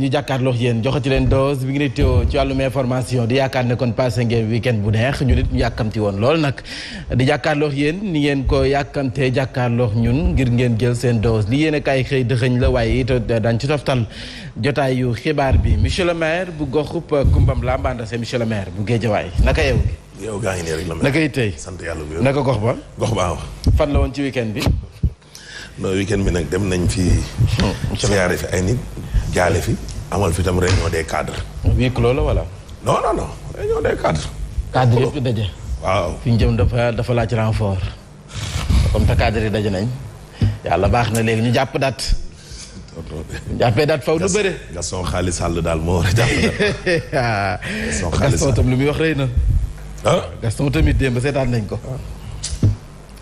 ñu jàkkaarloo yéen joxati leen dose bi ngi ne teewoo ci wàllum information di yaakaar ne kon passé ngeen weekend bu neex ñu nit ñu yàkkamti woon lool nag di jàkkaarloo yéen ni ngeen ko yàkkamtee jàkkaarloo ñun ngir ngeen jël seen dose li yéen a kaay xëy dëxëñ la waaye it dañ ci toftal jotaayu xibaar bi monsieur le maire bu goxub Kumbam la mbandase monsieur le maire bu Géejawaay naka yow gi yow gaa ngi nii rek la naka it tey sant yàlla bu naka gox ba wax fan la woon ci weekend bi non weekend bi nag dem nañ fi siyaare fi ay nit jaale fi amal fi tam réunion des cadres. huis clos la wala. non réunion des cadres. cadres yëpp daje. waaw fi ñu jëm dafa laaj renfort comme te cadres yi daje nañ yàlla baax na léegi ñu jàpp date. jàppee date faw du bëre. Gaston xaalis Sall daal moo war a jàpp date. Gaston tam lu muy wax rëy na. ah Gaston tamit démb seetaan nañ ko.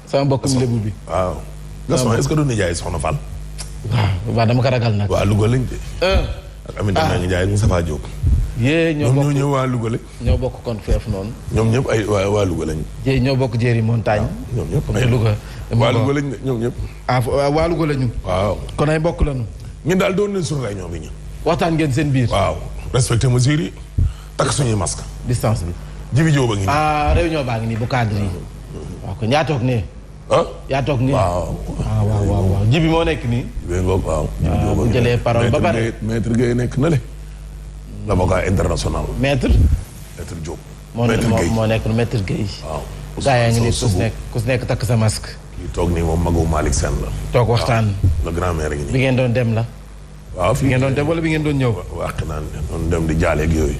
sama mbokkum lébu bi. waaw Gaston est-ce que du nijaay Soxna Fall. waaw dama ko ragal nag. waa Louga lañ de. ak Aminata maa ngi jaay ak Moustapha Diop. ñoo ñëw waa Louga lañ. ñoo bokk kon feef noonu. ñoom ñëpp ay waa Louga lañ. ñoo bokk jéeri montagne. ñoom ñëpp ay Louga. waa Louga lañ ñoom ñëpp. waa Louga lañu. waaw kon ay bokk lañu. ñun daal doon nañ suñu réunion bi ñu. waxtaan ngeen seen biir. waaw respecté mesures yi takk suñuy masque. distance bi. Jibi Diop a ngi nii. réunion baa ngi nii bu cadre yi. waaw kon yaa toog nii. yaa toog nii. waaw Jibi moo nekk nii. waaw. bu jëlee parole ba pare maître Guèye nekk na le. l'avocat international. maître Diop. moo nekk maître Guèye. waaw gaa yaa ngi nii ku si nekk takk sa masque. kii toog nii moom magu Malick Sène la. toog waxtaan. le grand maire ngi nii. bi ngeen doon dem la. waaw bi ngeen doon dem wala bi ngeen doon ñëw. wax naa ne doon dem di jaaleeg yooyu.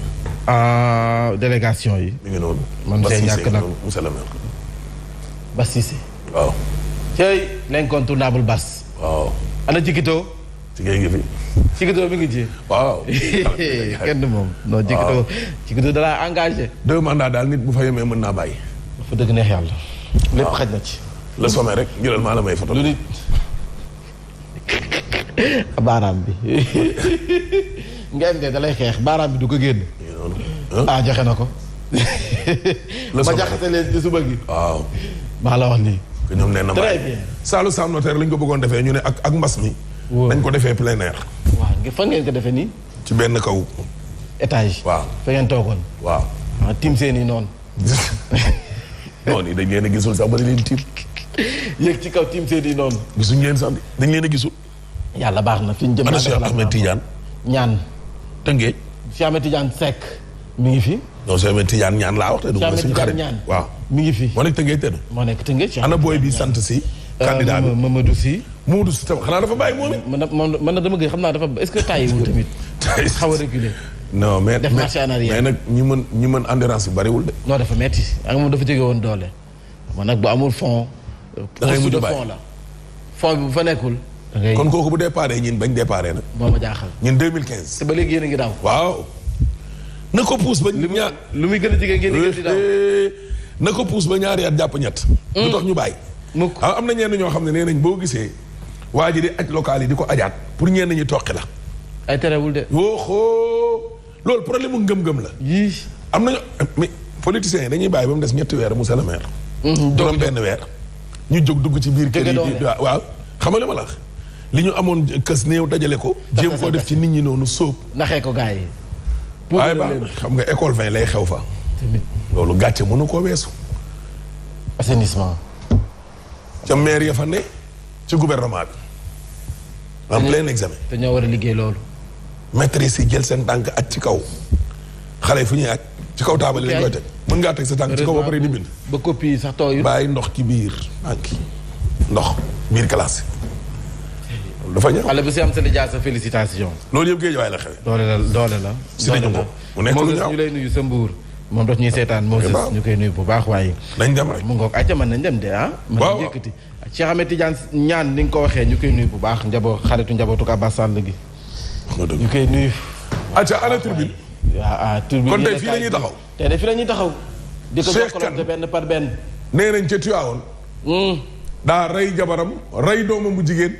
délégation yi. mi ngi noonu. man see ñàkk nag monsieur le maire. Bass Cissé. waaw. cey l'incontournable Bass. waaw. ana Cikito. Cikee ngi fi. Cikito mi ngi ci. waaw. kenn moom. non Cikito dalaa engagé. 2 mandats daal nit bu fa yemee mën naa bàyyi. dafa dëgg neex yàlla. lépp xaj na ci. le sommet rek jëlal maa la may photo. lu nit. baaraam bi. ngeen de dalay xeex baaraam bi du ko génn. joxe na ko. ma jaxase leen ci suba gi. waaw. maa la wax lii. que ñoom nee na très bien. Saalu Sam Notaire lañ ko bëggoon defee ñu ne ak mbas mi. nañ ko defee plein air. waaw fan ngeen ko defee nii. ci benn kaw. étage. waaw fa ngeen toogoon. waaw. tiim seen i noonu. noonu dañ leen a gisul sax ba dañ leen tiim. yéeg ci kaw tiim seen i noonu. gisuñ leen sax dañ leen a gisul. yàlla baax na fi ñu jëm. ana Cheikh Ahmed Tidiane. ñaan. Tëngéej. Cheikh Ahmed Tidiane Seck mi ngi fi. non Cheikh Ahmed Tidiane ñaan laa wax te du ma suñu xarit waaw mi ngi fi. moo nekk Tëngéej te moo nekk Tëngéej. ana booy bi sant si. candidat bi Mamadou Sy. Mamadou Sy tam xanaa dafa bàyyi moom it. man na dama gën xam naa dafa est-ce que tàyyiwul tamit. xaw a reculer. non mais def marche en arrière mais nag ñi mën endurance bi bariwul de. non dafa metti ak moom dafa jóge woon doole. man nag bu amul fond. da ngay mujj bàyyi fond la. fond bi bu fa nekkul. da ngay kon kooku bu déparé ñin bañ déparé nag. moo ma jaaxal. ñun 2015. te ba léegi yéen a ngi daaw. waaw. na ko puus ba ñaar lu muy gën a jege ngeen di gën di daaw. na ko puus ba ñaari at jàpp ñett. lu tax ñu bàyyi. mukk am na ñenn ñoo xam ne nee nañ boo gisee waa ji di aj local yi di ko ajaat pour ñenn ñi toqi la. ay terewul de. wóoxoo loolu problème mu ngëm-ngëm la. yii. am nañu mais politiciens yi dañuy bàyyi ba mu des ñetti weer monsieur le maire. juróom benn weer. ñu jóg dugg ci biir kër yi waaw xam nga li ma la wax li ñu amoon kës néew dajale ko. jéem koo def ci nit ñi noonu sóob. naxee ko gars yi. waaye ba xam nga école 20 lay xew fa. loolu gàcce mënu koo weesu. assainissement. ca maire ya fa ne ci gouvernement bi. en plein examen. te ñoo war a liggéey loolu. maîtrise yi jël seen tànk ak ci kaw. xale yi fu ñuy ak ci kaw taabal lañ koy teg. mën ngaa teg sa tànk ci kaw ba pare di bind. ba copie yi sax tooyul. bàyyi ndox ci biir tànk yi. ndox biir classe. dafa ñëw xale bu si am sa lijaasa sa félicitation. loolu yëpp Géejawaay la xewee. doole la. si nañu ko mu nekk lu ñaaw ñu lay nuyu sa mbuur. moom daf ñuy seetaan Moses ñu koy nuyu bu baax waaye. nañ dem rek mu ngoog acca mën nañ dem de ah. waaw mën nañ yëkkati Cheikh Ahmed Tidiane ñaan ni nga ko waxee ñu koy nuyu bu baax xaritu njabootu ko Abbas Sall gi. ñu koy nuyu. acca ana turbine. turbine kon tey fii la ñuy taxaw. tey de fii la ñuy taxaw. di ko Cheikh jokkalante benn par benn. nee nañ ca Tiwaawoon. daa rey jabaram rey doomam bu jigéen.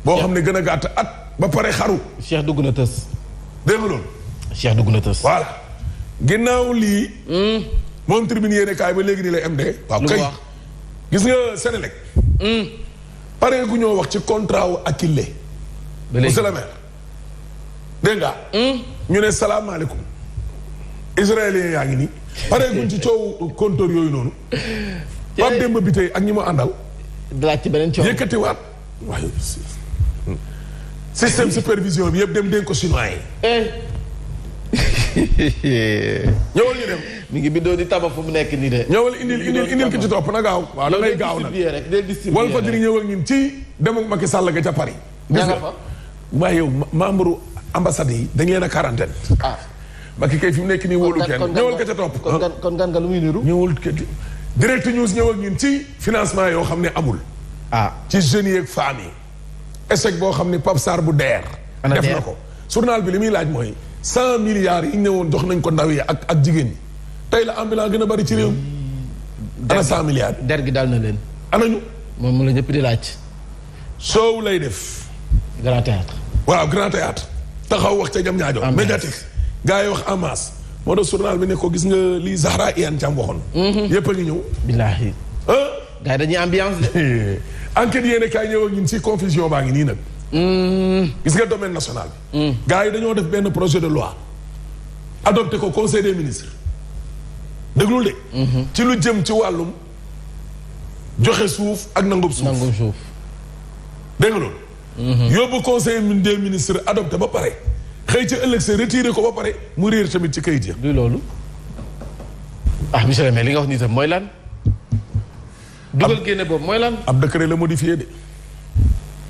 boo xam ne gën a gàtt at ba pare xaru. Cheikh dugg na tës. dégg nga loolu. Cheikh dugg na tës. voilà. ginnaaw lii. moom tribune yéene kaay ba léegi nii lay MD. waaw kay gis nga Sénélec. pare gu ñoo wax ci contrat wu Akilee. ba léegi monsieur le maire dégg nga. ñu ne salaamaaleykum. israélien yaa ngi nii. pare guñ ci coow compteur yooyu noonu. Pape Demba Bitèye ak ñi mu àndal. laaj ci beneen coow yëkkatiwaat waaye système supervision bi yëpp dem dénk ko chinois yi. ñëwal ñu dem. mi ngi bindoo di tabax fu mu nekk nii de. ñëwal indil ki ci topp na gaaw. waaw da ngay gaaw nag wal fa diri ñëwal ñun ci demuk Macky Sall ga ca Paris. gis nga waaye yow membre ambassade yi dañ leen a quarantaine. Macky kay fi mu nekk nii wóolu kenn ñëwal ka ca topp. kon gan nga lu muy niru. ñëwal direct news ñëwal ñun ci financement yoo xam ne amul. ci jeunes yi ak femmes yi. échec boo xam ne Pape Sarr bu DER. def na ko journal bi li muy laaj mooy 100 milliards yi ñu ne woon jox nañ ko ndaw yi ak jigéen ñi. tey la ambulant gën a bari ci réew mi. ana 100 milliards. der gi daal na leen. anañu. moom mu la ñëpp di laaj. soow lay def. grand théâtre. waaw grand théâtre. taxaw wax ca jam ñaajo. médiatique. gars yi wax en masse. moo tax journal bi ne ko gis nga lii Zahra Iyane Thiam waxoon. yëpp a ngi ñëw. billaahi. gars yi dañuy ambiance de. enquête yéene kaay ñëw ak ñun si confusion baa ngi nii nag. gis nga domaine national bi. gars yi dañoo def benn projet de loi. adopté ko conseil des ministres. déglul de. ci lu jëm ci wàllum joxe suuf ak nangub suuf. nangub suuf. dégg nga loolu. yóbbu conseil des ministres adopté ba pare. xëy ca ëllëg sa retiré ko ba pare mu réer tamit ci kayit ya. du loolu. monsieur le maire li nga wax nii tam mooy lan. dugal génne boobu mooy lan. ab décret la modifié de.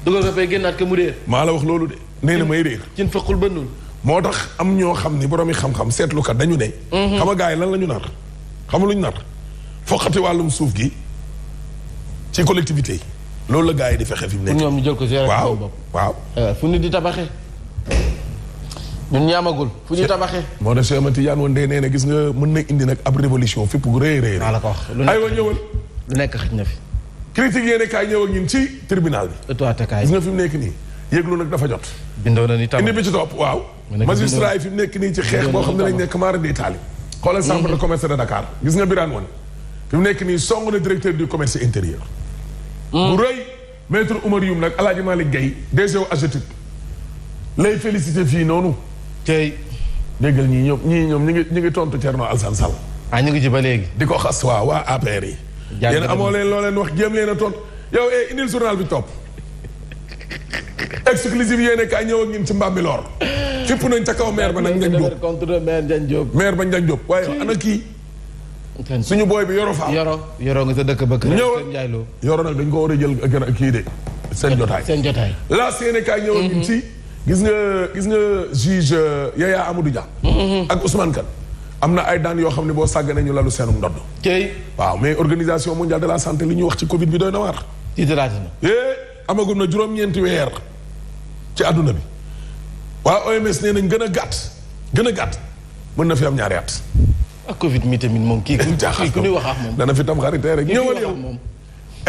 dugal nga fay génnaat que mu réer. maa la wax loolu de nee na may réer. cin faqul ba nun moo tax am ñoo xam ni boroomi xam-xam seetlukat dañu ne. xam nga gars yi lan la ñu nar. xam nga lu ñu nar. foqati wàllum suuf gi ci collectivité yi. loolu la gars yi di fexe fi mu nekk. pour ñoom ñu jël ko si waaw waaw. fu nit di tabaxee. ñun ñaamagul fu ñu tabaxee. moo tax Cheikh Ahmed Tidiane woon de nee na gis nga mën na indi nag ab révolution fépp gu rëy rëy. maa la ko wax aywa ñëwal. lu nekk xëj na fi. critique yéene kaay ñëw ak ñun ci tribunal bi. gis nga fi mu nekk nii yëglu nag dafa jot. bindoo na ni tam indi bi ci topp waaw. magistrat yi fi mu nekk nii ci xeex boo xam ne lañ nekk maara di taali. xoolal chambre de commerce de Dakar gis nga Birane woon. fi mu nekk nii song na directeur du commerce intérieur. bu rëy maître Oumar Youm nag El Hadj Malick Guèye DG AGETIP lay félicité fii noonu. tey. déggal ñii ñoom ñu ngi tontu Thierno Alassane Sall. ñu ngi ci ba léegi. di ko xas waa APR yi. yéen amoo leen loo leen wax jéem leen a tontu yow indil journal bi topp. exclusive yéene kaay ñëw ak ñun ci Mbambilor. fipp nañ ca kaw maire ba nag Ndiagne Diop contre maire Ndiagne Diop. maire ba Ndiagne Diop waaye ana kii. suñu booy bi Yoro Fall. Yoro nga sa dëkk ba kër. ñëw Yoro nag dañ ko war a jël kii de. seen jotaay. laas yéene kaay ñëw ak ñun ci. gis nga juge Yaya Amadou Dia. ak Ousmane Kane. am na ay daan yoo xam ne boo sàgganee ñu lalu seenum ndodd. waaw mais organisation mondiale de la santé li ñuy wax ci Covid bi doy na waar. tiitalaati na. amagum na juróom-ñeenti weer ci àdduna bi. waa OMS nee nañ gën a gàtt mën na fi am ñaari at. ak Covid mi tamit moom kii ku ñuy wax ak moom. dana fi tam xaritee rek ñëwal yow.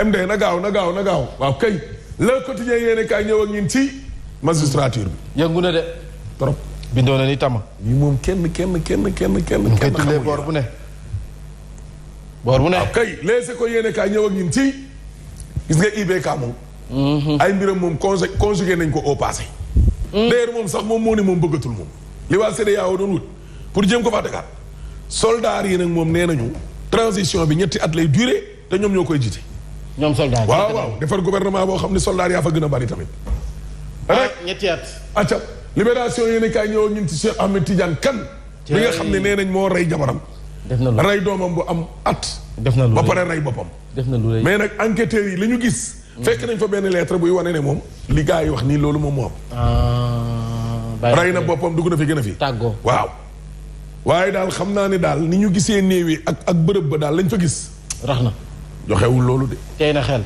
MD na gaaw. waaw kay Le Quotidien yéene kaay ñëw ak ñun ci magistrature bi. yëngu na de. trop. bindoo na ni tama. yi moom kenn. koy tullee boor bu ne. waaw kay leese ko yéene kaay ñëw ak ñun ci. gis nga IBK moom. ay mbiram moom conjugué nañ ko au passé. d'ailleurs moom sax moom moo ne moom bëggatul moom. li waa CEDEAO doon wut pour jéem ko faa tegaat. soldats yi nag moom nee nañu. transition bi ñetti at lay duré te ñoom ñoo koy jiite. ñoom soldats waaw defar gouvernement boo xam ne soldats yaa fa gën a bari tamit. ñetti at. acca libération yéen kaay ñëw ñun ci Cheikh Ahmed Tidiane Kane. bi nga xam ne nee nañ moo rey jabaram. def na lu rey doomam bu am at. def na lu ba pare rey boppam. def na lu mais nag enquêteurs yi li ñu gis. fekk nañ fa benn lettre buy wane ne moom. li gars yi wax nii loolu moom moo am. rey na boppam dugg na fi gën a fi. tàggoo waaw. waaye daal xam naa ne daal ni ñu gisee néew yi ak bërëb ba daal lañ fa gis. rax na. joxewul loolu de. tey na xel.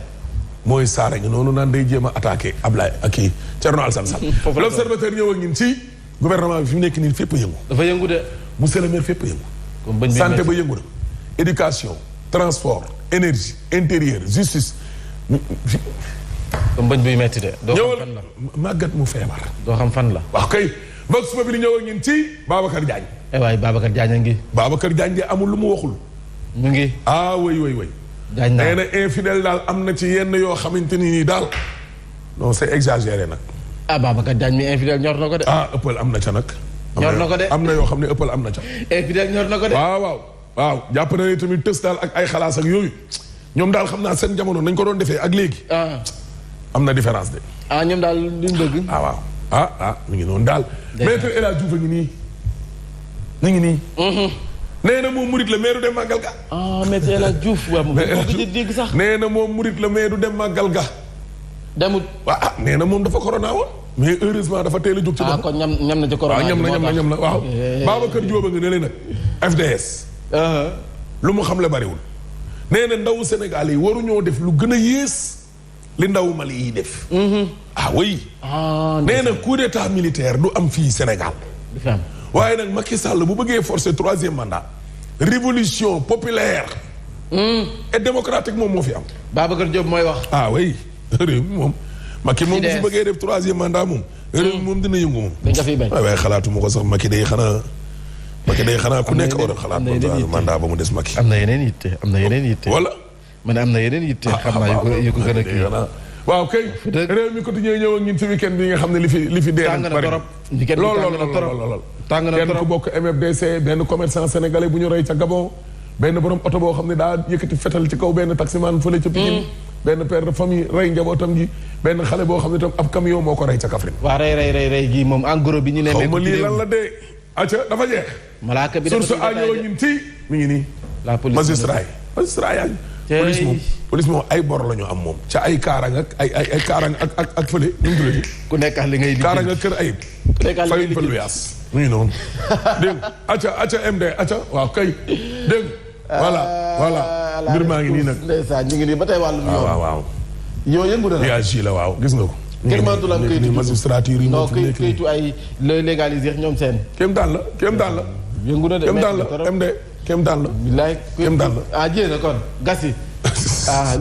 mooy saare ngi noonu naan day jéem a attaqué Ablaye ak kii Thierno Alassane Sall. L'Observateur ñëw ak ñun ci gouvernement bi fi mu nekk nii fépp a yëngu. dafa yëngu de. monsieur le maire fépp a yëngu. santé ba yëngu na. éducation transport énergie intérieur justice. comme bañ buy metti de. doo xam fan la màggat mu feebar. doo xam fan la. waaw kay Vox Populi ñëw ak ñun ci Babacar Diagne. waaye Babacar Diagne a ngi. Babacar Diagne de amul lu mu waxul. mu ngi. way. Diagne nee na infidèle daal am na ci yenn yoo xamante ni nii daal. non c'est exagéré nag. ah Babacar Diagne mi infidèle ñor na ko de. ah ëppal am na ca nag. ñor na ko de am na yoo xam ne ëppal am na ca. infidèle ñor na ko de. waaw jàpp na ne tamit tës daal ak ay xalaas ak yooyu ñoom daal xam naa seen jamono nañ ko doon defee ak léegi. am na différence de. ñoom daal luñ bëgg. waaw mi ngi noonu daal. maître El Hadj Diouf a ngi nii. mi ngi nii. nee na moom murit la mais du dem màggal ga. maître El Hadj Diouf waaw moom dégg sax. nee na moom murit la mais du dem màggal ga. demut. nee na moom dafa corona woon. mais heureusement dafa teel a jóg ci boppam. kon ñam na ci corona. ñam na waaw. Babacar Diop a nga ne leen nag FDS. lu mu xam le bariwul. nee na ndawu Sénégal yi waruñoo def lu gën a yées li ndawu Mali yi def. oui. nee na coup d'état militaire du am fii Sénégal. waaye nag Macky Sall bu bëggee forcer 3e mandat. révolution populaire. et démocratique moom moo fi am. Babacar Diop mooy wax. oui réew mi moom. Macky moom bu fi bëggee def 3e mandat moom. réew mi moom dina yëngu moom. dañ ko fiy bañ. waaye xalaatuma ko sax Macky day xanaa ku nekk war a xalaat mandat ba mu des Macky. am na yeneen yitte wala. man am na yeneen yitte. xam naa yu ko gën a kii. waaw kay. réew mi quotidien ñëw ak ñun ci weekend bi nga xam ne li fi dee. tàng na trop lool. tàng na trop kenn ku bokk MFDC benn commerçant sénégalais bu ñu rey ca Gabon. benn borom oto boo xam ne daa yëkkati fetal ci kaw benn taximan fële ca Pikine. benn père de famille rey njabootam gi. benn xale boo xam ne tam ab camion moo ko rey ca Kaffrine. waa rey gi moom en gros bi ñu ne. xaw ma lii lan la dee. acca dafa jeex. malaaka bi dafa source a ñëw ñun ci mi ngi nii. la police magistrat yaa police moom ay bor la ñu am moom. ca ay kaarang ak ay kaarang ak fële nu mu tuddati. ku nekk li ngay liggéey kaarang ak kër ayib. ku nekk li ngay liggéey fayuñ fa lu yaas. mu ngi noonu. dégg nga acca MD acca waaw kay dégg nga. voilà mbir maa ngi nii nag. ndeysaan ñu ngi nii ba tey wàllum yoon. waaw. yow yëngu na la. réagi la waaw gis nga ko. kenn mënatul am kayitu magistrature yi non kayitu ay légaliser ñoom seen. kéem daan la. yëngu na de MD kéem daan la. bilaay kéem daan la. jéem a kon gas yi.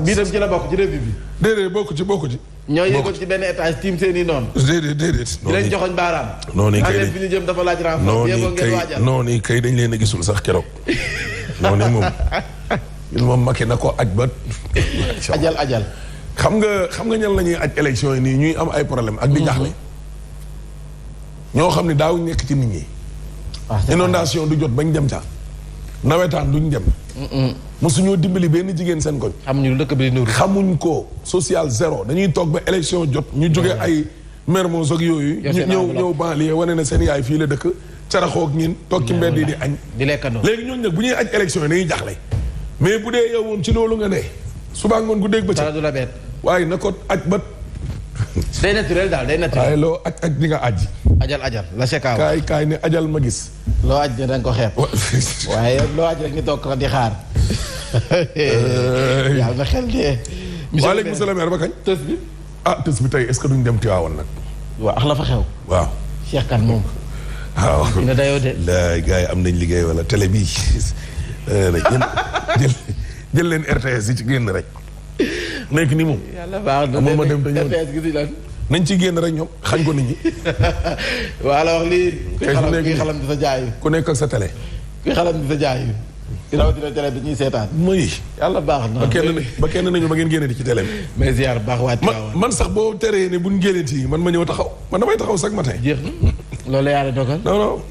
bii dem ci la bokk ci revue bi. déedéet bokk ci. ñoo yëgoon ci benn étage tiim seen i noonu. déedéet. di leen joxoñ baaraam. noonu kay bi ñu jëm dafa laaj renfort. noonu kay dañ leen a gisul sax keroog. noonu moom Macky na ko aj ba. ajal. xam nga ñan la ñuy aj élection yi nii ñuy am ay problème ak di jaxle. ñoo xam ne daaw nekk ci nit ñi. inondation du jot bañ dem ca. nawetaan duñ dem. mosuñoo dimbali benn jigéen seen koñ. xamuñu dëkk bi nuuru. xamuñ ko social zéro dañuy toog ba élection jot ñu jóge ay Mermoz ak yooyu. ñëw banlieue wane na seen yaay fii la dëkk. caraxoo ak ñin toog ci mbedd yi di añ. di lekkandoo léegi ñooñu nag bu ñuy aj élection yi dañuy jaxle. mais bu dee yow moom ci loolu nga ne. suba ngoon gu dégg ba ci. dara du la bett. waaye na ko aj ba. day naturel daal day naturel. waaye loo aj di nga aj. ajal la sekaaw. kaay ne ajal ma gis. loo aj ne da nga ko xeeb. waaye loo aj rek ñu toog di xaar. yàlla na xel de. monsieur le maire ba kañ. tës bi. tës bi tey est-ce que duñ dem Tivaouane nag. waaw ak la fa xew. waaw. Cheikh Kane moom. waaw dina dayoo de. la gars yi am nañ liggéey wala télé bii. jël leen RTS yi ci génn rek. nekk ni moom. yàlla baax na ma dem te ñëw RTS gis lan. nañ ci génn rek ñoom xañ ko nit ñi. wala wax lii. kuy xalam di sa jaayu. ku nekk ak sa télé. kuy xalam di sa jaayu. rawatina télé bi ñuy seetaan. muy. yàlla baax na. ba kenn nañu ba ngeen génne di ci télé bi. mais ziar baax waat man sax boo teree ne buñ génnee ci man ma ñëw taxaw man damay taxaw chaque matin. jeex na loolu la yàlla dogal. non.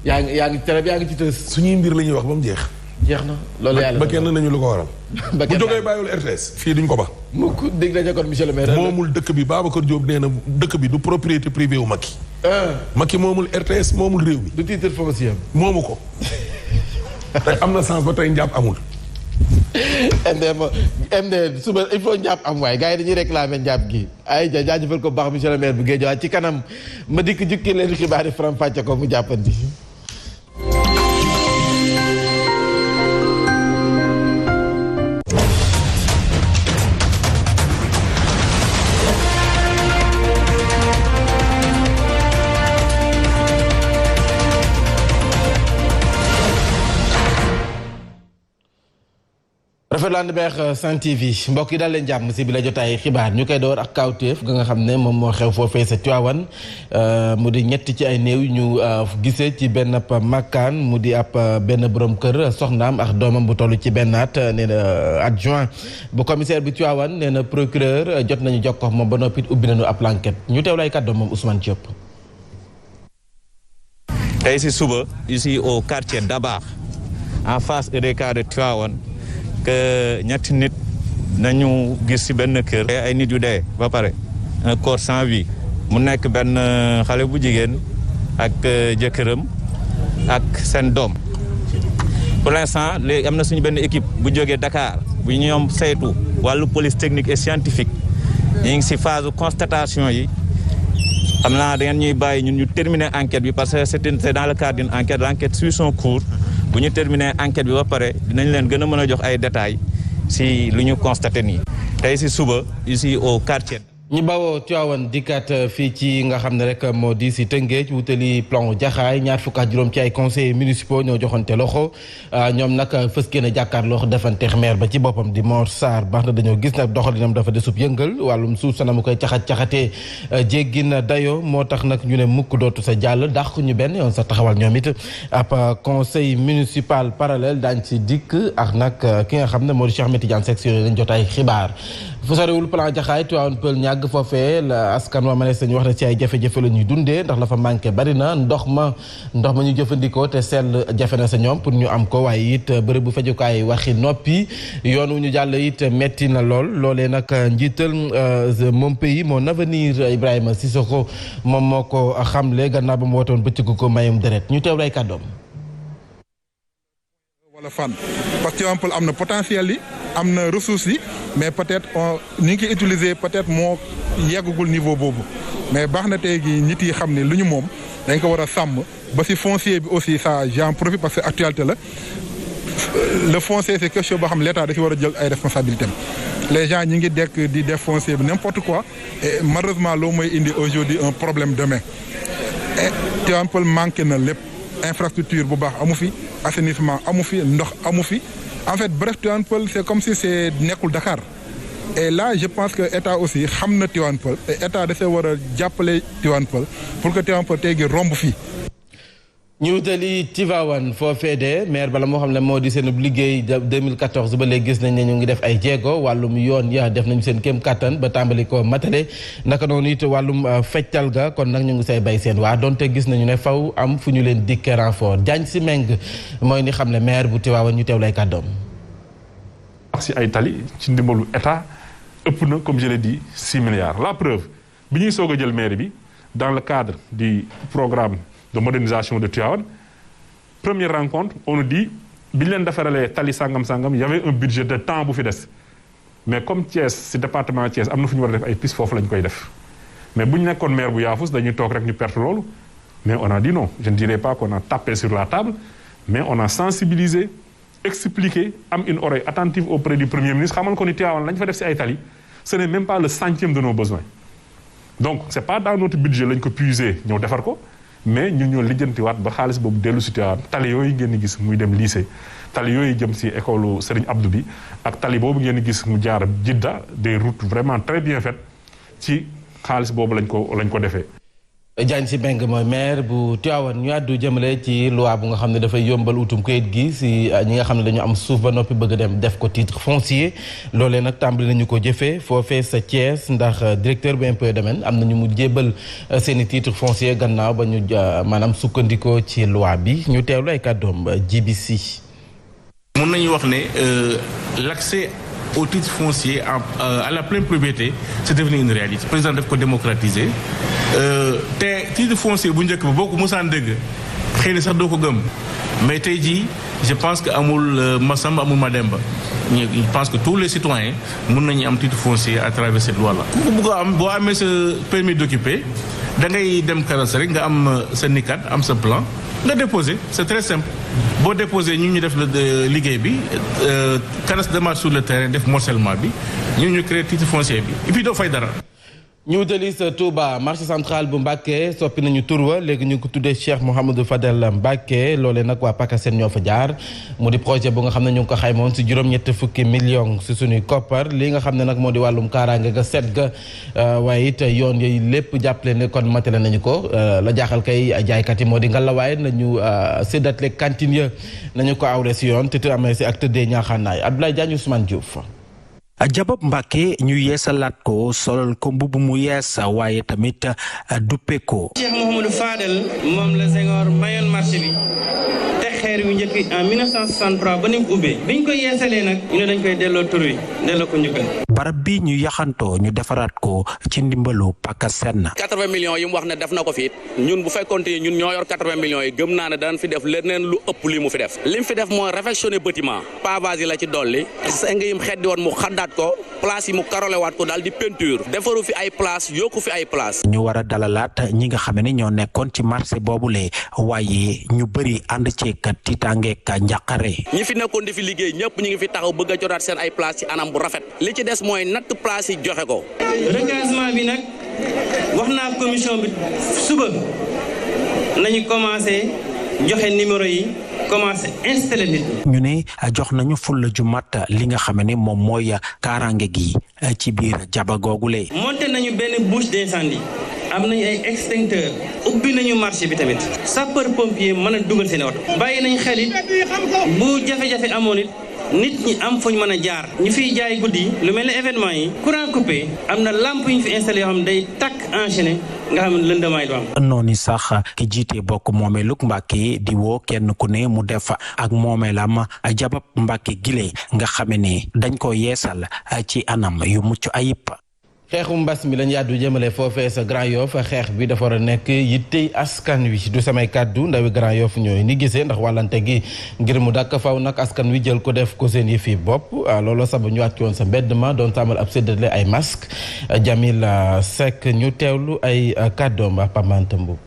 yaa ngi télé bi yaa ngi ci tës. suñuy mbir la ñuy wax ba mu jeex. jeex na loolu yàlla ba kenn nañu lu ko waral. bu jógee bàyyiwul RTS. fii duñ ko ba. mukk dégg nañu kon monsieur le maire. moomul dëkk bi Babacar Diop nee na dëkk bi du propriété privée wu Macky. Macky moomul RTS moomul réew mi. du titre foncier. moomu ko. te am na sens ba tey njàpp amul. MD suba il faut njàpp am waaye gars yi dañuy réclamer njàpp gi. ay jaajëfal ko baax monsieur le maire bu Guédiawaye ci kanam ma dikk jukki leen xibaar yi faram fàcce ko mu jàppandi. rafetlu ànd beex Sen TV mbokk yi daal leen jàmm si bi la jotaay xibaar ñu koy door ak kawteef ga nga xam ne moom moo xew foofee sa Tivaouane mu di ñett ci ay néew ñu gisee ci benn makkaan mu di ab benn borom kër soxnaam ak doomam bu toll ci benn at nee na adjoint bu commissaire bu Tivaouane nee na procureur jot nañu jokkoo moom ba noppi ubbi nañu ab enquête ñu teew lay kàddoom moom Ousmane Diop. tey si suba ici au quartier Dabar en face EDK de Tivaouane que ñetti nit nañu gis ci benn kër ay nit yu dee ba pare un corps sans vie mu nekk benn xale bu jigéen ak jëkkëram ak seen doom pour l'instant léegi am na suñu benn équipe bu jógee Dakar bu ñoom saytu wàllu police technique et scientifique ñu ngi ci phase constatation yi xam naa da ngeen ñuy bàyyi ñun ñu terminer enquête bi parce que c'est dans le cadre d'une enquête l'enquête suit son cours bu ñu terminer enquête bi ba pare dinañ leen gën a mën a jox ay détails si lu ñu constaté nii tey si suba ici au quartier. ñu bawoo Tivaouane dikkaat fii ci nga xam ne rek moo di si Tëngéej wutali plan Jaxaay ñaar fukk ak juróom ci ay conseillers municipaux ñoo joxante loxo ñoom nag fës kee na jàkkaarloo defanteex maire ba ci boppam di Mor Sarr baax na dañoo gis nag doxalinam dafa desub yëngal wàllum suuf sana mu koy caxatee jéggi na dayo moo tax nag ñu ne mukk dootu sa jàll dàq ñu benn yoon sa taxawal ñoom it ab conseil municipal parallèle daañ si dikk ak nag ki nga xam ne moo di Cheikh Ahmed Tidiane section yi lañ jot ay xibaar fu soriwul plan Jaxaay Tivaouane Peulh ñàgg foofee la askan waa manees nañu wax ne ci ay jafe-jafe la ñuy dundee ndax la fa manqué bari na ndox ma ñu jëfandikoo te sell jafe na sa ñoom pour ñu am ko waaye it bërëb bu fajukaay waxi noppi yoon wu ñu jàll it metti na lool loolee nag njiital Mon Pays Mon Avenir Ibrahima Sissoko moom moo ko xamle gannaaw ba mu wootoon bëccëgu ko mayum deret ñu teew lay kàddoom. wala fan parce que Tivaouane Peulh am na potentiel yi am na ressources yi mais peut-être ni ñu koy utiliser peut-être moo yeggagul niveau boobu mais baax na tey gi nit yi xam ne lu ñu moom dañ ko war a sàmm ba ci foncier bi aussi ça j'en profite parce que actualité la le foncier c'est quelque chose boo xam ne l'État da ci war a jël ay responsabilités les gens ñi ngi dekk di def foncier bi n'importe quoi et malheureusement loolu mooy indi aujourd'hui un problème demain et Tivaouane Peulh manqué na lépp infrastructure bu baax amu fi assainissement amu fi ndox amu fi en fait bref Tivaouane Peulh c'est comme si c'est nekkul Dakar et là je pense que état aussi xam na Tivaouane Peulh et état dafay war a jàppale Tivaouane Peulh pour que Tivaouane Peulh tey gi romb fii. ñu wutali Tivaouane foofee de maire bala moo xam ne moo di seen liggéey 2014 ba léegi gis nañ ne ñu ngi def ay jéego wàllum yoon ya def nañu seen kéem kattan ba tàmbali ko matale naka noonu it wàllum feccal ga kon nag ñu ngi say bay seen waa donte gis nañu ne faw am fu ñu leen dikkee renfort Diagne Sy Mbengue mooy ni xam ne maire bu Tivaouane ñu teew lay kàddoom. wax si ay tali ci ndimbalu état ëpp na comme je l'ai dit 6 milliards la preuve bi ñuy soog a jël maire bi dans le cadre du programme de modernisation de Tivaouane première rencontre on nous dit bi ñu leen defaralee tali sangam-sangam y avait un budget de temps bu fi des mais comme Thiès si département Thiès am na fu ñu war a def ay piste foofu la ñu koy def mais bu ñu nekkoon maire bu yaafus dañuy toog rek ñu perte loolu mais on a dit non je ne dirais pas qu'on a tapé sur la table mais on a sensibilisé expliqué am une oreille attentive auprès du premier ministre xamal ko ni Tivaouane la ñu fa def si ay tali ce n'est même pas le centième de nos besoins donc c'est pas dans notre budget lañ ko puiser ñëw defar ko mais ñun ñoo lijjantiwaat ba xaalis boobu dellu si Tivaouane tali yooyu ngeen di gis muy dem lycée tali yooyu jëm si école Serigne Abdou bi ak tali boobu ngeen di gis mu jaar Jidda des routes vraiment très bien faites ci xaalis boobu lañ ko defee. Diagne Sy Mbengue mooy maire bu Tivaouane ñu àddu jëmale ci loi bu nga xam ne dafay yombal utum kayit gi si ñi nga xam ne dañu am suuf ba noppi bëgg a dem def ko titre foncier loolee nag tàmbali nañu ko jëfee foofee sa Thiès ndax directeur bu impôts et domaines am nañu mu jébal seeni titre foncier gannaaw ba ñu maanaam sukkandikoo ci loi bi ñu teewlu ay kàddoom GBC. mën nañu wax ne l'accès au titre foncier à la pleine propriété c'est devenu une réalité. Le président daf ko démocratiser te titre foncier bu njëkk ba boo ko mosaan dégg xëy na sax doo ko gëm mais tey jii je pense que amul Massamba amul Mademba je pense que tous les citoyens mën nañu am titre foncier à travers cette loi là. ku bëgg a am boo amee sa permis d'occuper da ngay dem carrosse rek nga am sa NICAD am sa plan nga déposer c'est très simple boo déposer ñu def liggéey bi carrosse démarre sur le terrain def morcellement bi ñu créer titre foncier bi et puis doo fay dara. ñu wutali sa Touba marché central bu Mbacké soppi nañu tur wa léegi ñu ngi ko tuddee Cheikh Mouhamadou Fadel Mbacké loolee nag waa PACASEN ñoo fa jaar mu di projet bu nga xam ne ñu ngi ko xaymoon si juróom-ñetti fukki millions si suñuy koppar li nga xam ne nag moo di wàllum kaaraange ga set ga waaye it yoon yooyu lépp jàppale ne kon matale nañu ko la jaaxal kay jaaykat yi moo di ngalawaay nañu séddatle cantine ya nañu ko awre si yoon te amee si acte de ñaaxaanaay Abdoulaye Diagne Ousmane Diouf. Jabob Mbacké ñu yeesalaat ko solal ko mbubb mu yees waaye tamit duppe ko. Cheikh Mouhamadou Fadel moom la Senghor mayoon marché bi te xeer yu njëkk en 1963 ba ni mu ubbee biñ ko yeesalee nag ñu ne dañ koy delloo tur wi delloo ko njukkal. barab bi ñu yaxantoo ñu defaraat ko ci ndimbalu PACASEN. 80 millions yi mu wax ne def na ko fi ñun bu fekkoon te ñun ñoo yor 80 millions yi gëm naa ne danañ fi def leneen lu ëpp li mu fi def li mu fi def mooy réfectionner bâtiment pavage yi la ci dolli seng yi mu xeddi woon mu xaddaat ko place yi mu karole waat ko daal di peinture defaru fi ay place yokku fi ay place ñu war a dalalaat ñi nga xam ne ñoo nekkoon ci marché boobule waaye ñu bëri ànd ceeg tiitaangeeg njàqare. ñi fi nekkoon di fi liggéey ñëpp ñu ngi fi taxaw bëgg a jotaat seen ay place ci anam bu rafet li ci des mooy natt place yi joxe ko. recasement bi nag wax naa commission bi suba nañu commencé joxe numéro yi commencé installé nit ñu ne jox nañu fulla ju mat li nga xam ne moom mooy kaaraange gi ci biir jaba googule. monté nañu benn bouche d'incendie am nañu ay extincteur ubbi nañu marché bi tamit sapeur pompier mën a dugal seen oto bàyyi nañ xel it bu jafe-jafe amoon it nit ñi am fuñ mën a jaar ñu fiy jaay guddi lu mel ne événement yi courant coupé am na lampe yu ñu fi installé yoo xam ne day takk enchaîné nga xam ne lëndamaay du am. noonu sax ki jiite bokk moomeelug Mbacké di woo kenn ku ne mu def ak moomeelam Jabab Mbacké gile nga xame ne dañ ko yeesal ci anam yu mucc ayib. xeexu mbas mi lañ yàddu jëmale foofee sa Grand Yoff xeex bi dafa war a nekk yittey askan wi du samay kàddu ndawi Grand Yoff ñooy ni gisee ndax wàllante gi ngir mu dàkk faw nag askan wi jël ko def ko seen yi fii bopp looloo sax ñu wàcc woon sa mbedd ma doon tàmbal ab séddale ay masque Jamil Seck ñu teewlu ay kàddoom ak Pamante Mboup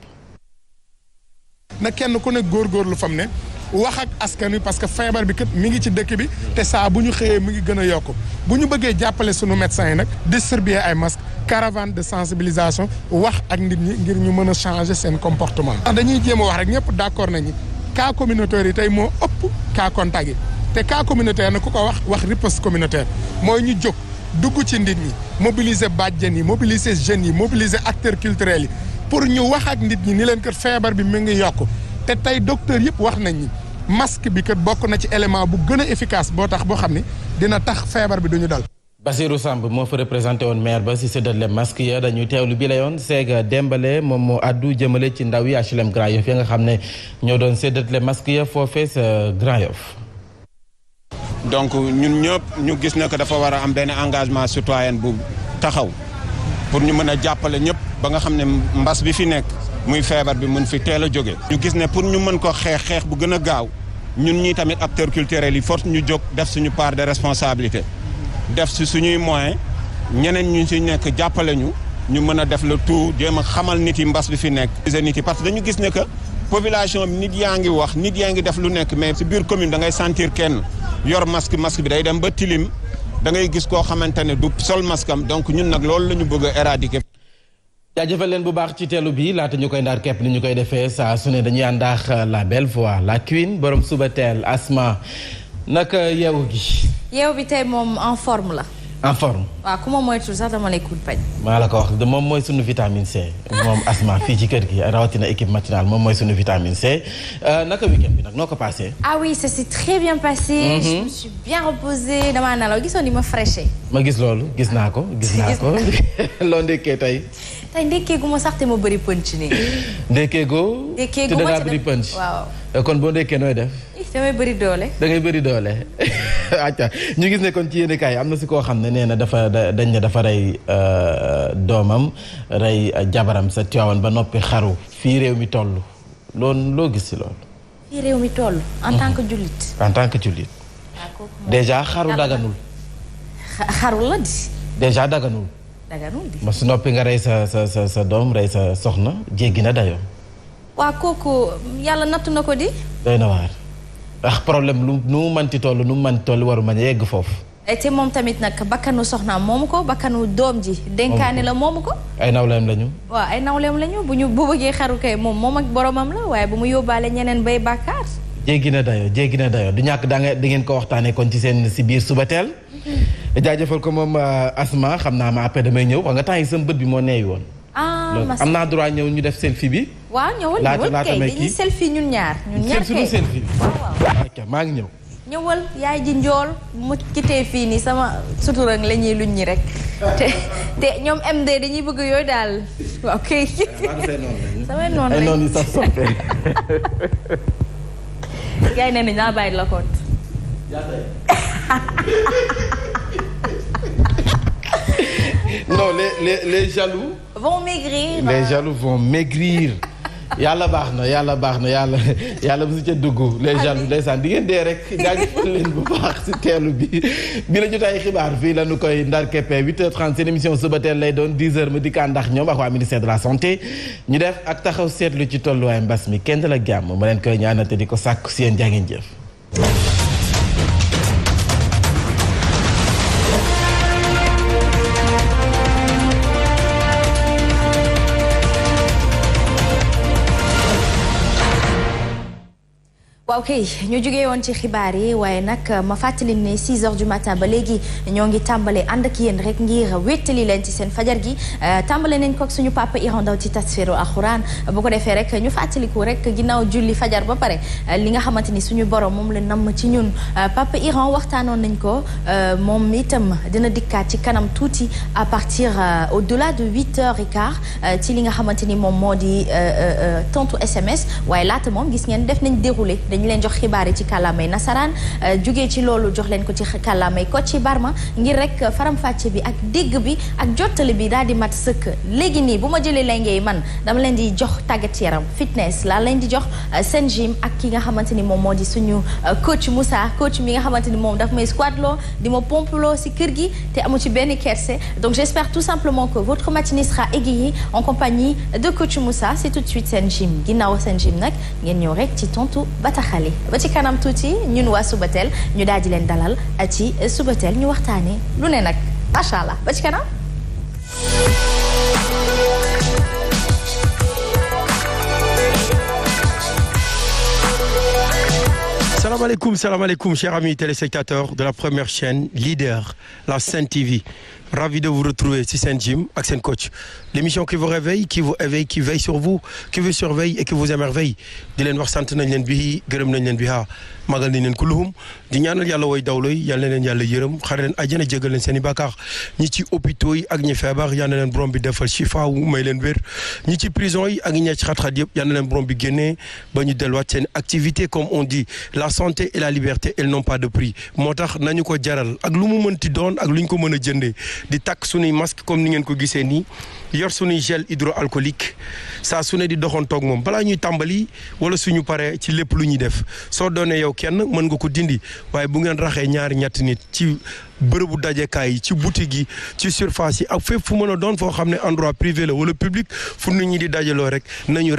na kenn ku ne góorgóorlu fam ne wax ak askan wi parce que feebar bi kat mi ngi ci dëkk bi te saa bu ñu xëyee mi ngi gën a yokk bu ñu bëggee jàppale sunu médecins yi nag distribuer ay masques caravane de sensibilisation wax ak nit ñi ngir ñu mën a changer seen comportement. ndax dañuy jéem a wax rek ñëpp d'accord nañu cas communautaire yi tey moo ëpp cas contact yi te cas communautaire nag ku ko wax riposte communautaire mooy ñu jóg dugg ci nit ñi mobiliser bàjjen yi mobiliser jeunes yi mobiliser acteurs culturels yi pour ñu wax ak nit ñi ni leen kat feebar bi mi ngi yokk. te tey docteur yëpp wax nañ ni masque bi kat bokk na ci élément bu gën a efficace boo xam ne dina tax feebar bi duñu dal. Basirou Samb moo fa représenté woon maire ba si séddale masque ya dañuy teewlu bi la yoon Sega Dembale moom moo addu jëmale ci ndaw yi HLM Grand Yoff ya nga xam ne ñoo doon séddale masque ya foofee sa Grand Yoff. donc ñun ñëpp ñu gis na que dafa war a am benn engagement citoyen bu taxaw pour ñu mën a jàppale ñëpp ba nga xam ne mbas bi fi nekk. muy feebar bi mun fi teel a jóge ñu gis ne pour ñu mën ko xeex bu gën a gaaw ñun ñii tamit acteurs culturels yi force ñu jóg def suñu part de responsabilité def si suñuy moyens ñeneen ñu si nekk jàppale ñu mën a def le tout jéem a xamal nit yi mbas bi fi nekk. nit yi parce que dañu gis ne que population bi nit yaa ngi wax nit yaa ngi def lu nekk mais si biir commune da ngay sentir kenn yor masque bi day dem ba tilim da ngay gis koo xamante ne du sol masque am donc ñun nag loolu la ñu bëgg a éradiquer. jaajëfal leen bu baax ci teelu bi laata ñu koy ndaar képp ni ñu koy defee saa su ne dañuy àndaax la belle voix la queen borom suba teel Asma naka yeewu gi. yeewu bi tey moom en forme la. en forme. waaw ku ma moytuwul sax dama lay kuut pañ. maa la ko wax moom mooy sunu vitamine C moom Asma fii ci kër gi rawatina équipe matinale moom mooy sunu vitamine C naka week-end bi nag noo ko passé. ah oui ça s'est très bien passé. Je me suis bien reposée damaa nelaw gisoon ni ma fraîché. ma gis loolu gis naa ko. loo ndekkee tey. tey ndekkee gu ma sax te ma bëri pënc nii. ndekkee goo. ndekkee gu te da ma ngaa bëri pënc. waaw. kon boo ndekkee nooy def. damay bëri doole. da ngay bëri doole. acca ñu gis ne kon ci yéen kaay am na si koo xam ne nee na dañ ne dafa rey doomam rey jabaram sa Tiwaawan ba noppi xaru fii réew mi toll loolu loo gis si loolu. fii réew mi toll. en tant que jullit. en tant que jullit. déjà xaru daganul. xarul la di. déjà daganul. daganul di. ma su noppi nga rey sa doom rey sa soxna jéggi na dayoo. waa kooku yàlla nattu na ko di. doy na waar. problème nu mu mënti toll waru ma yegg foofu. te moom tamit nag bakkanu soxnaam moomu ko bakkanu doom ji dénkaane la moomu ko. ay nawleem lañu. waaw ay nawleem lañu bu bëggee xaru kay moom ak boromam la waaye bu mu yóbbaale ñeneen bay bàkkaar. jéggi na dayo du ñàkk da ngeen ko waxtaanee kon ci seen si biir suba teel. jaajëfal ko moom Asma xam naa ma après damay ñëw wax nga temps yi sama bët bi moo neewi woon. am naa droit ñëw ñu def selfie bi. waaw ñëwal kay dañuy selfie ñun ñaar kay selfie. waaw ok maa ngi ñëw. ñëwal yaay ji njool mu kitee fii nii sama suturang la ñuy luñ ñi rek te ñoom MD dañuy bëgg yooyu daal waaw kay. samay noonu ay noonu yi sax soppee. gars yi nee nañ naa bàyyi la compte. non les jaloux. vont maigrir. les jaloux vont maigrir. yàlla baax na yàlla bu si ca dugg les jaloux ndeysaan di ngeen dee rek jaajëfal leen bu baax si teelu bi la jotaay xibaar fii la ñu koy ndar keppe 8h30 seen émission suba teel lay doon 10h ma dikkaan ndax ñoom ak waa ministère de la santé ñu def ak taxaw seetlu ci tolluwaay mbas mi kenn la jàmm ma leen koy ñaanal te di ko sàkku si yéen jaa ngeen jëf. waaw kay ñu jógee woon ci xibaar yi waaye nag ma fàttali ne 6 heures du matin ba léegi ñoo ngi tàmbale ànd ak yéen rek ngir wéttali leen ci seen fajar gi tàmbale nañ ko ak suñu papa Iran Ndaw ci tasfiru alxuraan bu ko defee rek ñu fàttaliku rek ginnaaw julli fajar ba pare li nga xamante ni suñu borom moom la namm ci ñun papa Iran waxtaanoon nañ ko moom itam dina dikkaat ci kanam tuuti à partir au-delà de 8h15 ci li nga xamante ni moom moo di tontu SMS waaye laata moom gis ngeen def nañ déroulé dañu leen jox xibaar yi ci kàllaamay nasaraan jugee ci loolu jox leen ko ci kàllaamay Kocc Barma ngir rek faram-fàcce bi ak dégg bi ak jottali bi daal di mat sëkk léegi nii bu ma jëlee lengey man dama leen di jox tàggat yaram fitness laa leen di jox seen gym ak ki nga xamante ni moom moo di suñu coach Moussa coach mi nga xamante ni moom daf may squat loo di ma pompe loo si kër gi te amu ci benn kerse donc j'espère tout simplement que votre matinée sera égayée en compagnie de coach Moussa c'est tout de suite seen gym ginnaaw seen gym nag ngeen ñëw rek ci tontu bataxale ba ci kanam tuuti ñun waa Subatel ñu daal di leen dalal ci Subatel ñu waxtaanee lu ne nag macha allah ba ci kanam. Salam alaikum, chers amis téléspectateurs de la première chaîne leader, la Sen TV. Ravi de vous retrouver ci Sen Gym ak Sen Coach. L'émission qui vous réveille, qui vous éveille, qui veille sur vous, qui vous surveille et qui vous émerveille. Di leen wax sant nañ leen bi gërëm nañ leen bi magal nañ leen kulluhum di ñaanal yàlla way dawlo yi yal na leen yàlla yërëm xare leen àjjana jégal leen seen i bàkkaar ñi ci hôpitaux yi ak ñi feebar yal na leen borom bi defal shifa wu may leen wér ñi ci prison yi ak ñi ci xat-xat yëpp yal na leen borom bi génnee ba ñu delluwaat seen activité comme on dit la santé et la liberté elles n'ont pas de prix moo tax nañu ko jaral ak lu mu mënti doon ak lu ñu ko mën a jëndee di takk suñuy masque comme ni ngeen ko gisee nii yor suñuy gel hydroalcoolique saa su ne di doxantoog moom balaa ñuy tàmbali wala suñu paree ci lépp lu ñuy def soo doonee yow kenn mën nga ko dindi waaye bu ngeen raxee ñaari ñetti nit ci bërëbu dajekaay yi ci boutique yi ci surface yi ak fépp fu mën a doon foo xam ne endroit privé la wala public fu nit ñi di dajaloo rek nañu